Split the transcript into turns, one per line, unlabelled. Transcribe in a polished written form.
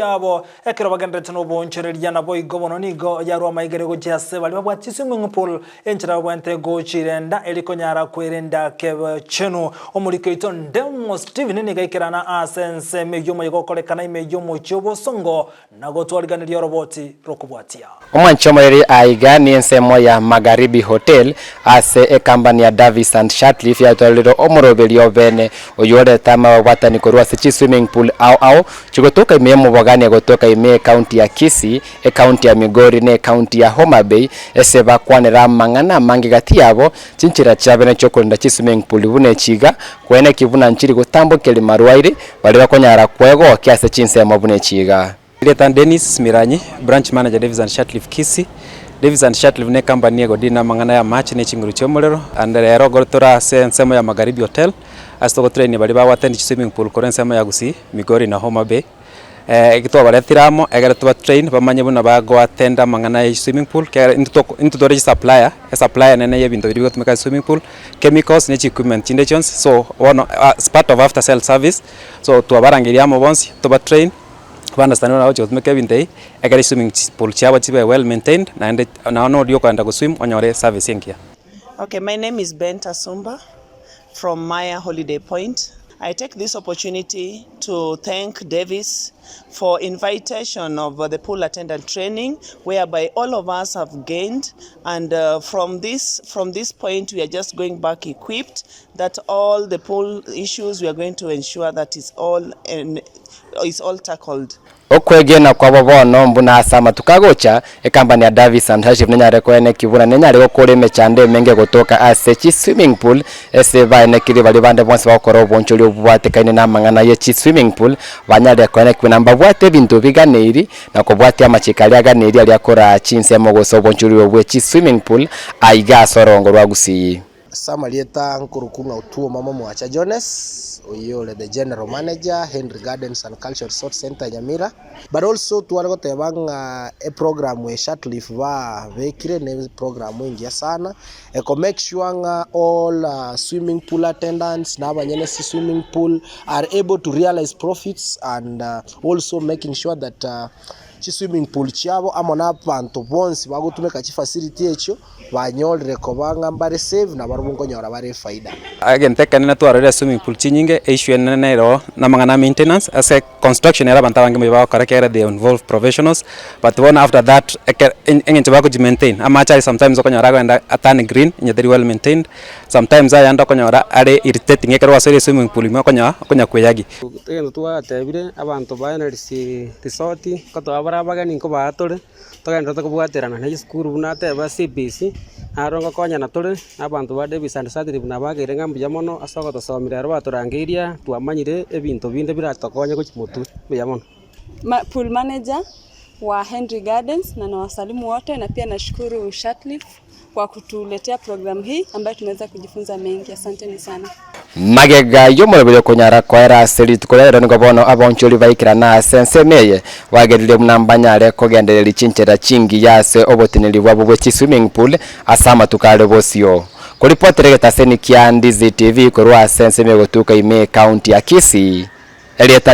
yabo ekero bagendererete noboonchoreria naboigo bono nigo yarwa amaigere gochia ase baria babwate chiswimming pool enchera babwenerete gochirenda eri konyara kwerenda kebechenu. Omoriki oito Ndemo Stephen nigo aikerana ase ensemo eyio omoyega okorekana ime y'omochie obosongo na gotwariganeria oroboti rokobwatia.
Omwanchi omoreri aiga nensemo ya Magharibi Hotel ase ekambani ya Davis and Shirtliff yatwarire omoroberio obene oyio orete amabwatani korwa ase chiswimming pool ao ao chigotoka ime y'omobogani egotoka ime y'ecounty ya Kisii, ecounty ya Migori na ecounty ya Homa Bay ase bakwanera amang'ana amange gati yabo chinchera chiabene chiokorenda chiswimming pool buna echi iga kweneki buna nchiri gotambokeria marwaire baria bakonyara kwegokia ase chinsemo buna echi iga.
Erieta Dennis Miranyi, Branch Manager Davis and Shirtliff Kisii. Davis and Shirtliff ne company egodeal na amang'ana ya amache ne chinguru chia omorero and rero igo tore ase ensemo ya Magharibi Hotel ase togotrain baria bagoattend chiswimming pool korwa ensemo ya Gusii, Migori na Homa Bay. Eki twabaretire amo egere tobatrain bamanye buna bagoattend amang'ana ya swimming pool ekiagera intwe toko intwe tore chisupplier, esupplier enene ya ebinto biria bigotumeka ase swimming pool, chemicals ne chiequipment chinde chionsi so bono as part of after sale service, so twabarangeirie amo bonsi tobatrain. Baunderstande buna bagochia gotumeka ebinto ebi, ekero chiswimming pool chiabo chibe well maintained, naende nonye na oria okoenda goswim onyore eservice engiya.
Okay, my name is Benta Sumba from Maya Holiday Point. I take this opportunity to thank Davis for invitation of the pool attendant training whereby all of us have gained and from this from this point we are just going back equipped that all the pool issues we are going to ensure that is all in, is all tackled.
Okwegena kwabo bono mbuna ase amatuko agocha, ekambani ya Davis and Hashif nenyare koenekia buna nenyare gokora emechando emenge gotoka ase chi swimming pool ase baenekirie baria bande bonsi bagokora obonchori obobwatekaine namang'ana ye chi swimming pool banyare koenekia buna mbabwate ebinto biganeiri na kobwatia amachiko aria aganeiri aria akoraa chinsemo gose obonchori obwo bwe chi swimming pool aiga ase orongo rwa Gusii.
Ase amarieta nkorokwa ng'a Otuoma Momwacha Jones, oyio ore the General Manager, Henry Gardens and Cultural Resort Centre Nyamira. But also tware goteba ng'a eprogram eye Shirtliff babekire ne eprogram engiya sana, eko make sure ng'a all swimming pool attendants na abanyene swimming pool are able to realize profits and also making sure that chiswimming pool chiabo amo na abanto bonsi bagotumeka chifacility echio. Banyorire koba ng'a mbare safe, na barabwo nkonyora bare efaida.
Egento ekenene twarorire ase swimming pool chinyinge, issue enene nere oo namang'ana a maintenance, ase construction ere abanto abange mbuya bagokora ekiagera they involve professionals, but bono after that ekero eng'encho bagochi maintain, amache aye sometimes okonyora agogenda aturn green onye tari well maintained, sometimes ayande okonyora are irritating ekero gwasoire eswimming pool ime okonyoa okonya koeyagia.
Egento twatebire, abanto ba NLC resort, nkotoa bare abageni nkobaa tore. Togendererete kobwaterana ne chisukuru buna ateba CBC, naro ngokonyana tore na abanto ba Davis and Sutcliffe nabageire ng'a mbuya mono ase ogotosomia rero batorangeirie aa, twamanyire ebinto binde biratokonye gochia motwe, mbuya mono.
Pool manager wa Henry Gardens na nawasalimu wote na pia nashukuru Shatcliffe kwa kutuletea programu hii ambayo tumeweza kujifunza mengi. Asanteni sana.
Magega y'omoroberi okonyara koera ase rituko ria rero nigo bono abaonchori baikerana ase ensemo eye, bagerire buna mbanyare kogendereria chinchera chingiya ase oboteneneri bwabo bwe chiswimming pool ase amatuko are bosio. Koripotera egetaseni kia Ndizi TV korwa ase ensemo egotuka ime ekaunti ya Kisii, erieta.